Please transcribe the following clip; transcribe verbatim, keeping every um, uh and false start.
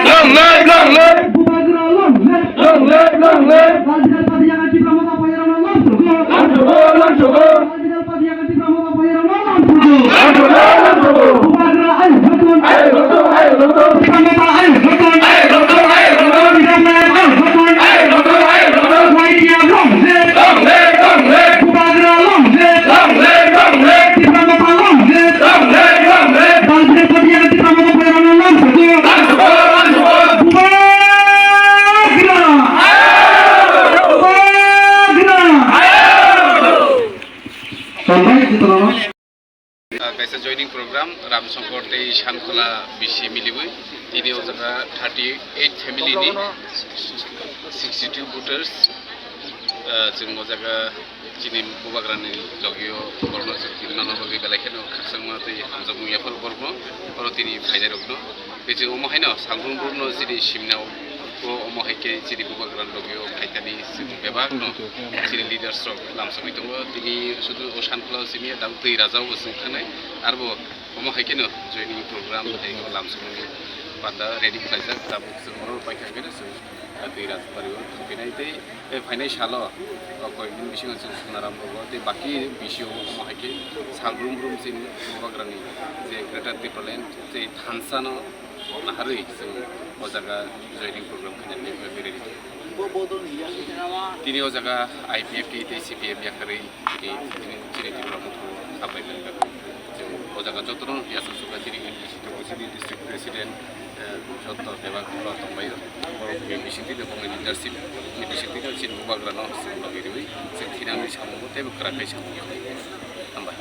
Long live, long live. Bubagra long live. Long live, long live. Dal bidal party yakan Tipra Motha Phaiyarano lam sogo. Lam sogo, lam sogo. Dal bidal party yakan Tipra Motha Phaiyarano lam sogo. Lam sogo, lam sogo. Bubagra ayo notun. Ayo notun, ayo notun. Tipra Motha ayo notun. Ayo notun, ayo notun. Tipra Motha ayo notun. Ayo notun, ayo notun. Y T F long live. Long live, long live. Bubagra long live. Long live, long live. Tipra Motha long live. Long live, long live. Dal bidal party yakan Tipra Motha Phaiyarano lam sogo. Lam sogo, lam sogo. Bubagra. Bubagra. Hambai, Tipra. Ah, kaisa joining program Ramsongkor tei Sankhola bisi miliwi. Tini o jaga thirty eight family ni sixty two voters. Ah, chwng o jaga chini bubagrani logio borokno chwng tini nana bagwi belai kheno khakchangma tei hamjakmung yapharo borokno oro tini phainairokno. Tei chwng omo haino salbrum brumno chini simna o, omo hai khe chini bubagra logio phaitani chwng bebakno chini leaders rok lamsogwi tongo. Tini sudu o Sankhola o simi ya tabuk twi raja o bo chwng thangnai. Arbo omo hai kheno joining program hai o lamsogwi panda ready khlaijak. Tabuk chwng oro paikha khe chwng twi raja bari o thangphinai tei E, phainai salo, o, koi din bisingo chwng Sonaram rogo, tei baki bisio omo hai khe sal brum brum chini bubagrani je Greater Tipraland tei thansa no naharwi chwng o jaga joining program khainani bagwi ready tongo. Tini o jaga I P F T tei C P M yakarwi tini, tini chini Tipra Motha o habai manjak. Chwng o jaga jotono yachak suka chini M D C tongo, chini district president, eh, joto bebak borok tongbaio. Borok ni bisingtwi no bongni leadership ni bisingtwi no chini bubagrano chwng logi rwi chwng thinangni samungo teibo kwrak khe samungo. Hambai.